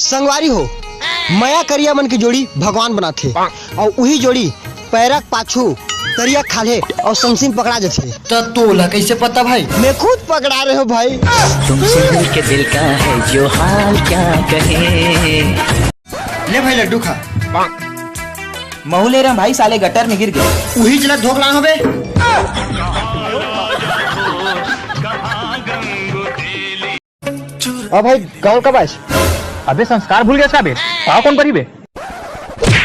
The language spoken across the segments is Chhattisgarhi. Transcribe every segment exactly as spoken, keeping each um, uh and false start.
संगवारी हो, मया करिया मन के जोड़ी भगवान बनाथे, अउ उही जोड़ी पैरा के पाछू तरिया खाल्हे अउ संगसिन पकड़ा जथे। त तोला कइसे पता भाई? मैं खुद पकड़ा रहे हो भाई। तुमसे मिलके दिल का है जो हाल क्या कहे। ले भाई लड्डू खा। महू ले रहे भाई, साले गटर में गिर गए। उही चला धोख लान होबे। अब भाई गाँव कब आइस? अबे संस्कार भूल गया बे? पाव कौन परी बे?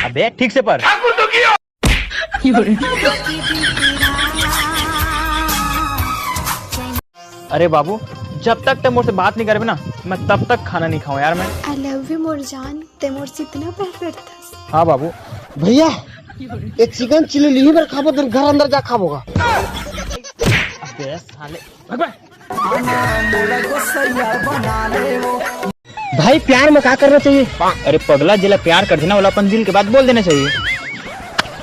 अबे ठीक से पर। अरे बाबू, जब तक ते मोर से बात नहीं करबे ना, मैं तब तक खाना नहीं खाऊं यार मैं। I love you मोर जान, ते मोर से इतना प्यार करथस। हाँ बाबू। भैया, ये चिकन चिली लिही बर खाबो, तेन घर अंदर जा खाबो गा। अबे साले, भाग बे। भाई, प्यार में का करना चाहिए? अरे पगला, जेला प्यार करथे ना, ओला अपन दिल के बात बोल देना चाहिए।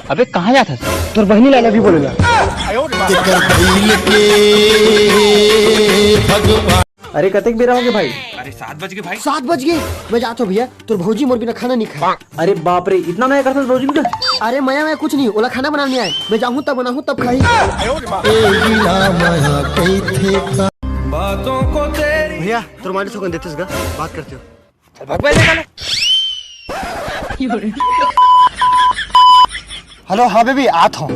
अबे कहाँ जात हस? तोर बहिनी ला love you बोलेला। अरे कतेक बेरा होगे भाई? अरे सात बज गे भाई। सात बज गे? मैं जात हूँ भैया, तोर भौजी मोर बिना खाना नहीं खाए। अरे बाप रे, इतना मया करथस भौजी बिना? अरे मया, मया कुछ नहीं, ओला खाना बनाना नहीं आए। मैं जाहूँ तब बनाहूँ तब खाही। भैया, तोर मालिक थोकन देतिस गा, बात करते हो। चल भाग पहले, चल। हेलो, हाँ बेबी, आत हूँ।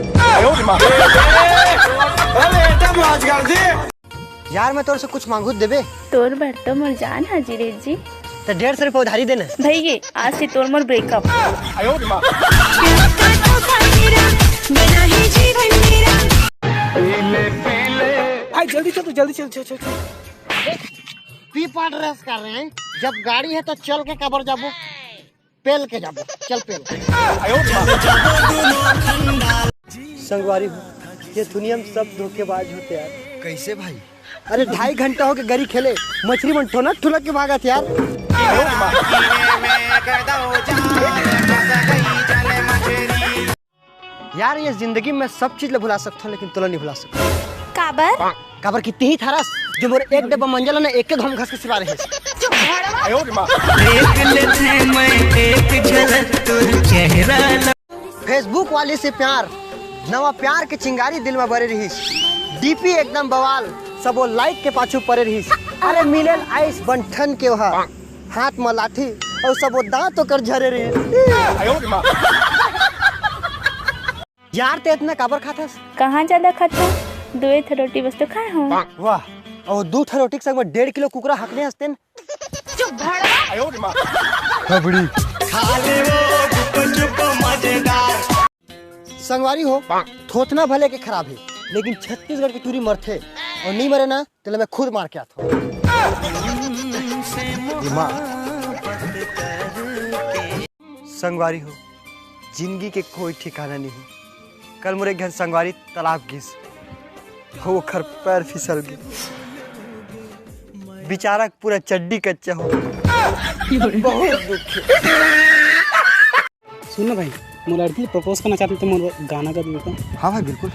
यार, मैं तोर से कुछ मांगू, देबे? तोर बर तो मोर जान हाजिर हे जी। तो डेढ़ सौ रुपये उधारी देना। भैया, आज से तोर मोर breakup। भाई जल्दी चल, तू जल्दी चल, चल, चल, चल। पी पाट रेस कर रहे हैं, जब गाड़ी है तो चल के काबर जाबो, पेल के जाबो, चल पेल। संगवारी हो, ये दुनिया में सब धोखेबाज होते यार। कैसे भाई? अरे ढाई घंटा होके गरी खेले, मछरी मन ठोनक ठुनक के भागत यार। यार, ये जिंदगी में सब चीज ला भुला सकथो, लेकिन तोला नहीं भुला सकथो। काबर? काबर कि तिही थारस, जो मोर एक डब्बा मंजल ना एक के घम घस के सिवा रहे। Facebook वाली से प्यार, नवा प्यार के चिंगारी दिल में बरे रहिस। डीपी एकदम बवाल, सबो लाइक के पाछू परे रहिस। अरे मिलल आइस बंठन के ओहा, हाथ म लाठी अउ सबो दांत ओकर झरे रहिस। यार, ते इतना काबर खाथस? कहाँ ज्यादा खाथो? दुए ठो रोटी बस तो खाए हो। वाह, अउ दू ठो रोटी के संग में डेढ़ किलो कुकरा हकने हंसते न। खबड़ी। संगवारी हो, थोथना भले के खराब हे, लेकिन छत्तीसगढ़ के टूरी मरथे अउ नी मरे ना, तेला मैं खुद मार के आथों। दिमाग। संगवारी हो, जिंदगी के कोई ठिकाना नहीं हे। कल मोर एक झन संगवारी तालाब गिस, हो ओखर पैर फिसल गे, बेचारा के पूरा चड्डी कच्चा हो। बहुत दुख हे। सुन ना भाई, मोर लड़की propose करना चाहते तो मोर गाना कर दो। हाँ भाई, बिल्कुल।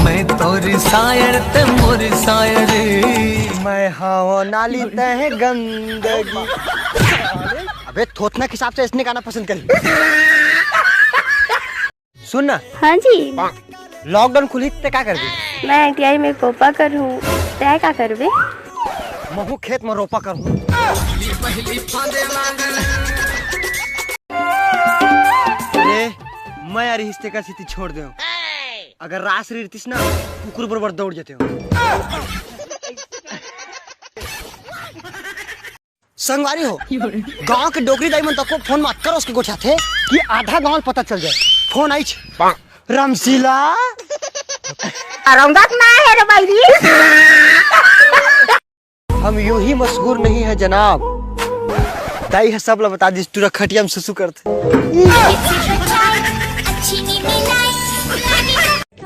मैं तोर सायर ते मोर सायर। मैं हवं नाली ते हे गंदगी। अबे थोथना के हिसाब से इसने गाना पसंद करी। सुन ना। हाँ जी। Lockdown खुली ते का करबे? मैं ITI में कोपा करूँ, तै का करबे? महू खेत में रोपा करूँ। अरे, मैं यार रिश्ते का स्थिति छोड़ दे। अगर रास रहितिस ना, कुकुर बरोबर दौड़ जाते हो। संगवारी हो, गांव के डोकरी दाई मन तको फोन म अतका रोज के गोठियाथे कि आधा गांव ल पता चल जाए। फोन आइच, रमशीला। रौंदत ना हे रे बलजी। हम यूं ही मशहूर नहीं है जनाब, दाई ह सब ल बता दिस, टूरा खटिया म सुसु करथे।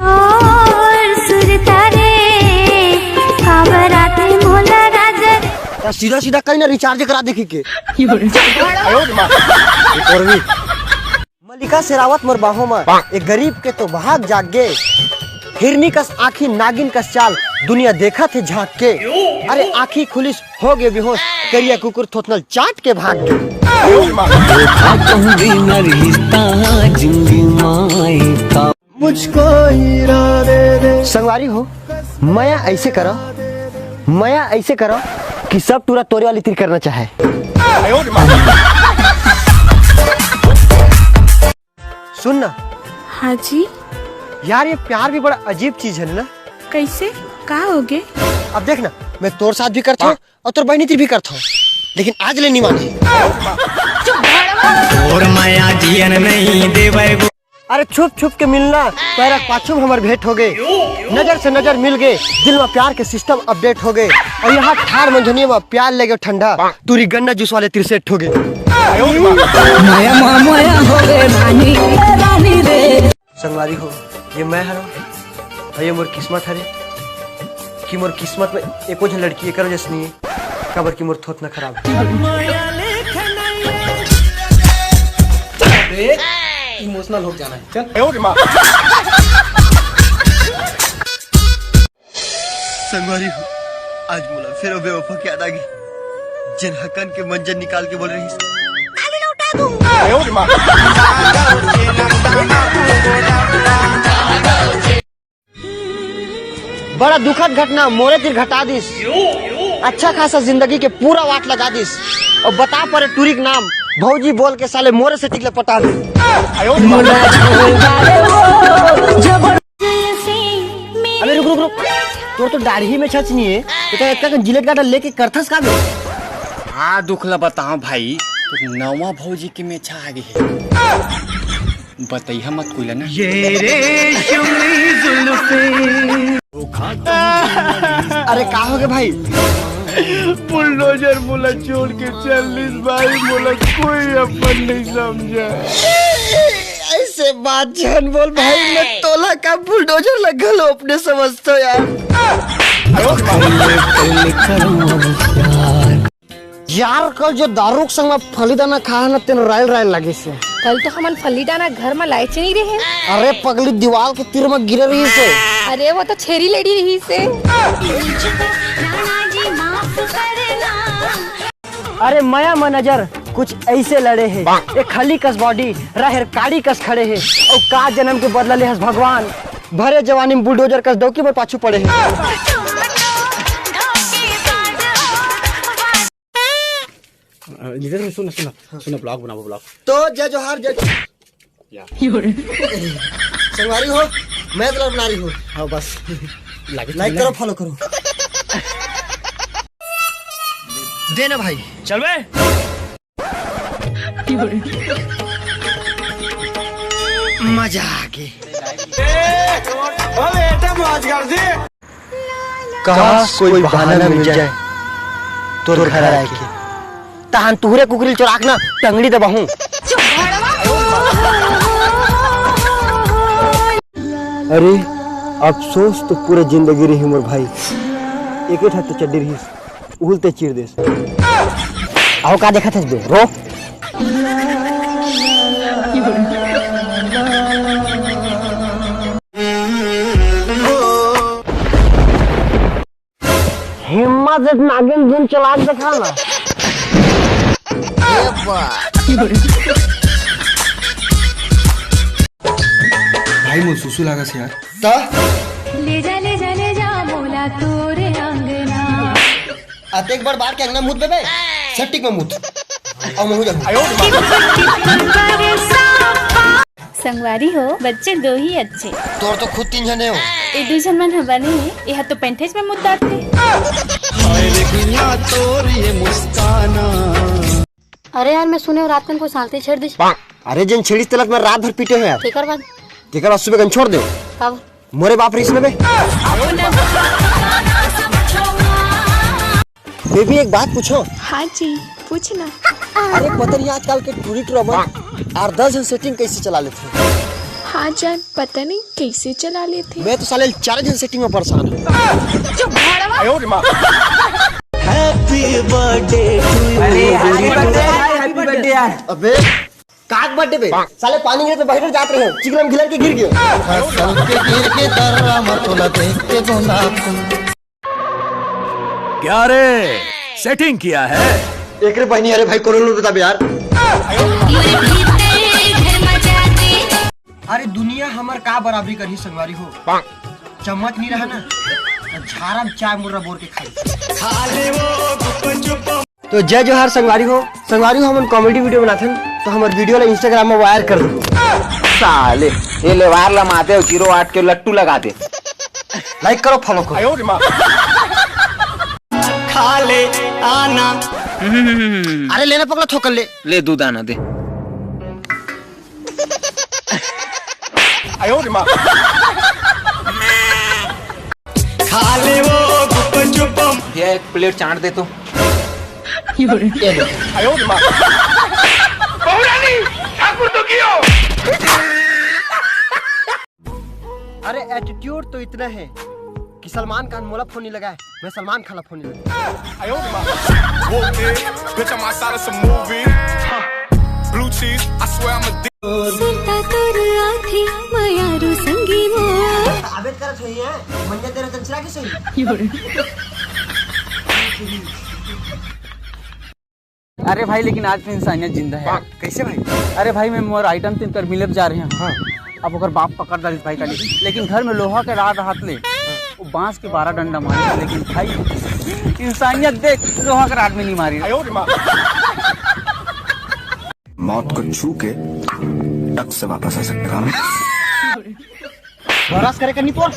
और सुरता रे, काबर आथे मोला राजा। त सीधा सीधा कहीं ना recharge करा देखी के। मलिका शेरावत मोर बाहों म, एक गरीब के तो भाग जाग गे। हिरनी कस आँखी, नागिन कस चाल, दुनिया देखत हे झांक के। अरे आँखी खुलिस, हो गे बेहोश, करिया कुकुर थोथनल चाट के भाग गे। धोखा कहूँ भी न रिश्ता जिंदगी माई का। मुझको हीरा दे दे। संगवारी हो, मया ऐसे करो, मया ऐसे करो कि सब टूरा तोरे वाली तीर करना चाहे। सुन ना। हाँ जी। यार, ये प्यार भी बड़ा अजीब चीज है ना। कैसे? का हो गे? अब देख ना, मैं तोर साथ भी करता हूँ और तोर बहिनी तीर भी करता हूँ, लेकिन आज ले नहीं मानी। और माया जियन नहीं देवे। अरे छुप छुप के मिलना, पैरा पाछू में हमर भेंट हो गए, नजर से नजर मिल गए, दिल में प्यार के सिस्टम अपडेट हो गए, और यहाँ ठार मंझनिया में प्यार ले गए ठंडा, टूरी गन्ना जूस वाले तीर सेट हो गए। माया माया हो गे रानी, ए रानी रे। संगवारी हो, ये मैं हरो, और ये मोर किस्मत हरे कि मोर किस्मत में एको झन लड़की एकर वजह से नहीं है, काबर कि मोर थोथना खराब है। इमोशनल हो जाना है, चल। संगवारी हो, आज मोला फेर ओ बेवफा के याद आ गई, जेन हकन के मंजन निकाल के बोल रही। बड़ा दुखद घटना मोरे तीर घटा दिस। अच्छा खासा जिंदगी के पूरा वाट लगा दिस। और बता परे टूरी के नाम भौजी बोल के साले मोरे से टिकले पटा दे। अबे रुक, रुक, रुक। तोर तो दाढ़ी में छच नहीं है, तो इतना कन जिलेट काटा लेके करथस का बे? हाँ, दुख ला बताओ भाई, तो नवा भौजी के मेछा आ गई है। बतैया मत कोई ला ना। ये रेशमी जुल्फे। अरे का हो गए भाई? बुलडोजर मोला छोड़ के चल दिस भाई, मोला कोई अपन नहीं समझा। ऐसे बात झन बोल भाई, मैं तोला का बुलडोजर ला घलो अपने समझतो यार। यार, कल जो दारू के संग में फली दाना खाए ना, तेन रायल रायल लगिस हे। कल तो हमन फली दाना घर में लाएच नहीं रहे। अरे पगली, दीवाल के तीर में गिरे रहिस हे। अरे वो तो छेरी लेडी रहिस हे। अरे मया म नजर कुछ ऐसे लड़े हे, एक खली कस बॉडी, राहेर काड़ी कस खड़े हे, अउ का जन्म के बदला ले हस भगवान, भरे जवानी में बुलडोजर कस डौकी बर पाछू पड़े हे। अ, नितेश भाई, सुन, सुन, सुन, ब्लॉग बनाबो, ब्लॉग। तो जय जोहार, जय या। संगवारी हो, मैं तो बना रही हूँ। हाँ, बस। लाइक करो, फॉलो करो। दे ना भाई। चल बे। मजा आ गई। काश कोई बहाना मिल जाए तोर घर आए के। तहन तुहरे कुकरी ल चोराक ना टंगड़ी दबाहूं। अरे अफसोस तो पूरे जिंदगी रही मोर भाई, एक ठा तो चड्डी रही, उहू ल ते चीर देस। अउ का देखत हस बे, रो। हिम्मत से नागिन धुन चला के दिखा ना। भाई, मोर सुसु लागत हे यार। त? ले जा, ले जा, ले जा मोला तोरे अंगना। अतेक बड़ बार के अंगना मुत बेबे, सेप्टिक में मुत। अउ महू जाहू। संगवारी हो, बच्चे दो ही अच्छे। तोर तो खुद तीन झने हो। ए दू झन मन ह बने हे, ए ह तो पेंठेच में मुत डारथे। अरे यार, मैं सुने हूँ रात कन कोई सालती छेड़ दिस। अरे जेन छेड़िस तेला त मैं रात भर पीटे हो यार। तेकर बाद? तेकर बाद सुबह कन छोड़ दे। काबर? मोरे बाप रहिस न बे। बेबी, एक बात पूछो। हाँ जी, पूछना। अरे पता नहीं आजकल के टूरी टूरा मन आठ दस झन सेटिंग कैसे चला लेथे। हाँ जान, पता नहीं कैसे चला लेथे। मैं तो साले चार झन सेटिंग में परेशान हूँ। Happy birthday to you। अरे, happy birthday, happy birthday यार। अबे, काक बर्थडे पे साले पानी गिरे तो बाहर जात रहे, चिकलम गिलर के गिर गयो। फसल के गिर के दर्रा म तोला देख के गोंदा फूल। क्या रे, सेटिंग किया है? एकरे बहिनी, अरे भाई, कोनो लोग बताबे यार। अरे दुनिया हमर का बराबरी करही संगवारी हो, चम्मच नहीं रहा ना, तो झारा में चाय मुर्रा बोर के खाई। तो जय जोहार संगवारी हो। संगवारी हो, हमन कॉमेडी वीडियो बनाथन, तो हमर वीडियो ला इंस्टाग्राम में वायर कर दो। साले, ये लेवार ला माते हो, जीरो आठ के लट्टू लगा दे। लाइक करो, फॉलो करो। खा ले आना। अरे लेना पगला, थोकन ले। ले, दू दाना दे। खा ले वो गुपचुप। भैया, एक प्लेट चाट दे तो। ये लो। अरे एटीट्यूड तो इतना है कि सलमान खान मोला फोन नहीं लगाए, मैं सलमान खान ला फोन नहीं लगाए। Woke it, bitch, I'm outside of some movie. Blue cheese, I swear I'm a dick. सुरता तोर आथे मयारू संगी मोर। आबेद करत होई है, मंजा तेरा चंचरा के सही। अरे भाई, लेकिन आज भी इंसानियत जिंदा है। कैसे भाई? अरे भाई, मैं मोर आइटम तीन कर मिले जा रहे हैं। हाँ। अब ओकर बाप पकड़ डालिस भाई काली, लेकिन घर में लोहा के राड हाथ ले, वो बांस के बारह डंडा मारे, लेकिन भाई इंसानियत देख, लोहा के राड में नहीं मारी। मौत को छू के टक से वापस आ सकता हूँ। बरस करे करनी तोर।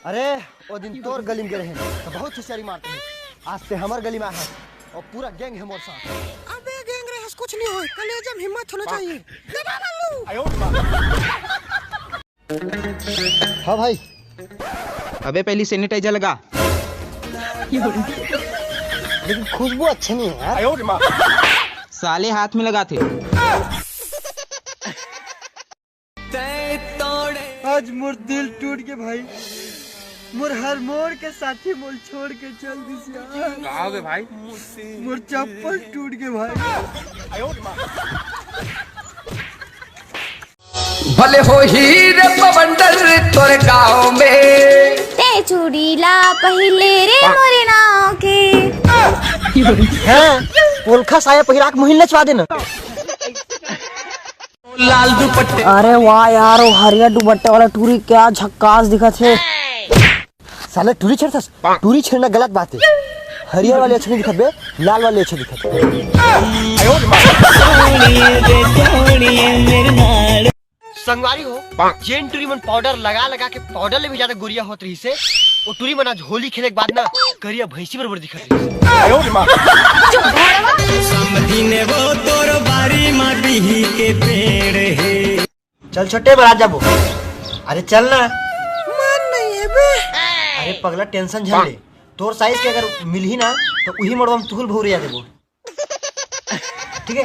अरे, ओ दिन तोर गली में गे रहे, तो बहुत होशियारी मारते हैं। आज से हमर गली में आ है, और पूरा गैंग है मोर साथ। अबे गैंग रहे, कुछ नहीं होए, कलेजा में हिम्मत होना चाहिए। हाँ भाई। अबे पहली सैनिटाइजर लगा। लेकिन खुशबू अच्छी नहीं है यार। साले हाथ में लगाथे। आज मोर दिल टूट के भाई, मोर हर मोड़ के साथी मोर छोड़ के चल दिस यार। का हो गए भाई? मोर चप्पल टूट के भाई। भले हो ही रे बवंडर तोर गाँव में। ते चूड़ी ला पहिले रे मोरे नाव के। हैं, पोलखा साया पहिरा के मोहिन नचवा देना। लाल दुपट्टे। अरे वाह यार, वो हरियर दुपट्टे वाला टूरी क्या झक्कास दिखत हे। साले टूरी छेड़थस? टूरी छेड़ना गलत बात है। हरियर वाले अच्छे नहीं दिखत बे, लाल वाले अच्छे दिखत। संगवारी हो, जेन टूरी मन पाउडर लगा लगा के पाउडर ले भी ज्यादा गोरिया होत रही से, वो टूरी मन आज होली खेले के बाद ना करिया भैंसी बरोबर दिखत रही से। समधी ने वो तोर बारी मा बिही के पेड़ हे। चल छोटे, बरात जाबो। अरे चल ना। मन नहीं है बे। अरे पगला, टेंशन झन ले। तोर साइज के अगर मिलही ना, तो उही मड़वा में तुहल भौरिया देबो। ठीक है?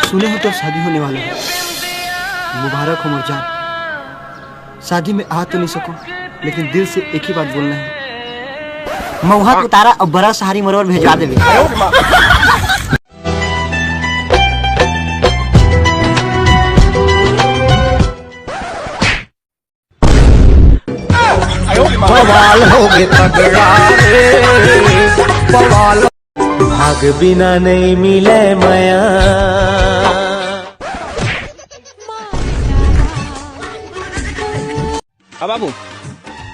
सुने हो तो शादी होने वाला है। मुबारक हो मोर जान। शादी में आ तो नहीं सको, लेकिन दिल से एक ही बात बोलना है। मऊहा के उतारा अब बड़ा सहारी मरोर भेजवा देबे। बवाल हो गए तगड़ा रे, बवाल। भाग बिना नहीं मिले मया। अब बाबू,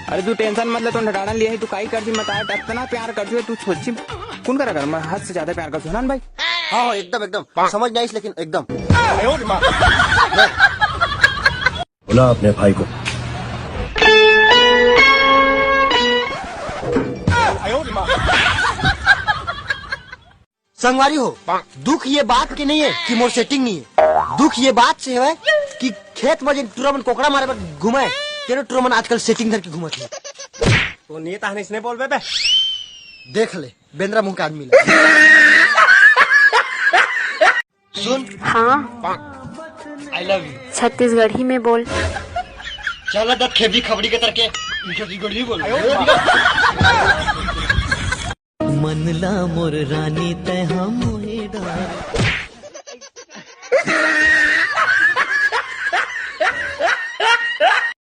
अरे तू टेंशन मत ले, तू नटाड़न लिया है, तू काई करती मत आया, इतना प्यार करती है तू छोची। कौन करा कर? मैं हद से ज्यादा प्यार करती हूँ ना भाई। हाँ, हाँ, एकदम, एकदम। समझ नहीं आई, लेकिन एकदम। बुला अपने भाई को। संगवारी हो, दुख ये बात के नहीं है कि मोर सेटिंग नहीं है, दुख ये बात से है कि खेत में जिन टुरा मन कोकड़ा मारे बर घुमाए, तेरे टुरा मन आजकल सेटिंग धर के घूमत है। तो नहीं ताहने इसने बोल बे। देख ले, बेंदरा मुंह के आदमी ले। सुन। हाँ। I love you। छत्तीसगढ़ी में बोल। चला दत खेबी खबड़ी के तरके छत्तीसगढ़ी बोल। मन ला मोर रानी तै हम मोहे डार।